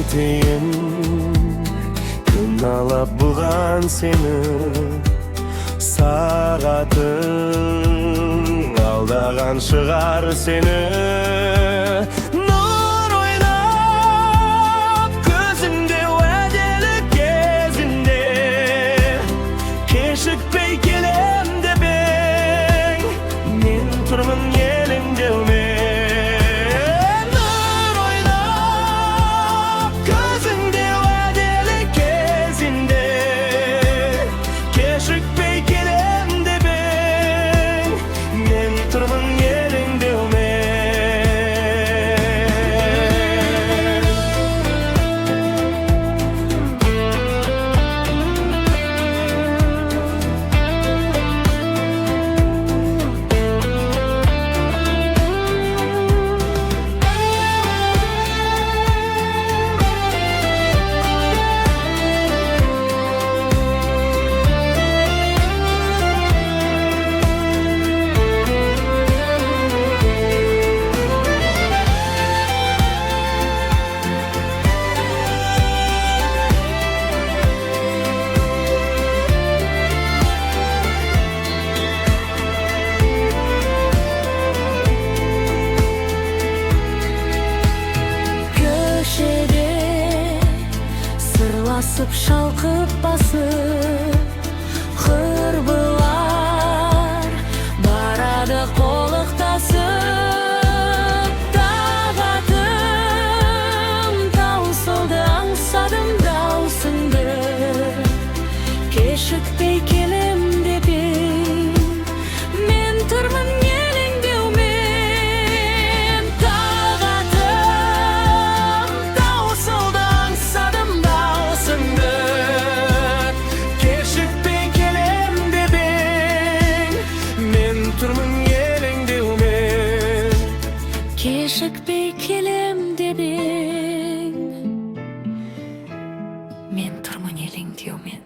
Қайтейін, кінәлап бұған сені? Сағатың алдаған шығар сені. Нұр ойнап көзінде, уәделі кезінде, кешікпей келем деп ең, мен тұрмын елеңдеумен. Нұр ойнап көзінде, уәделі кезінде, кешікпей келем деп ең, мен тұрмын елеңдеумен. Көшеде сырласып, шалқып басып, құрбылар барады қолықтасып. Тағатым таусылды, аңсадым даусыңды. Кешікпей келем деп ең, мен тұрмын елеңдеумен. Тағатым таусылды, аңсадым даусыңды. Кешікпей келем деп ең, мен тұрмын елеңдеумен. Кешікпей келем деп ең, мен тұрмын елеңдеумен.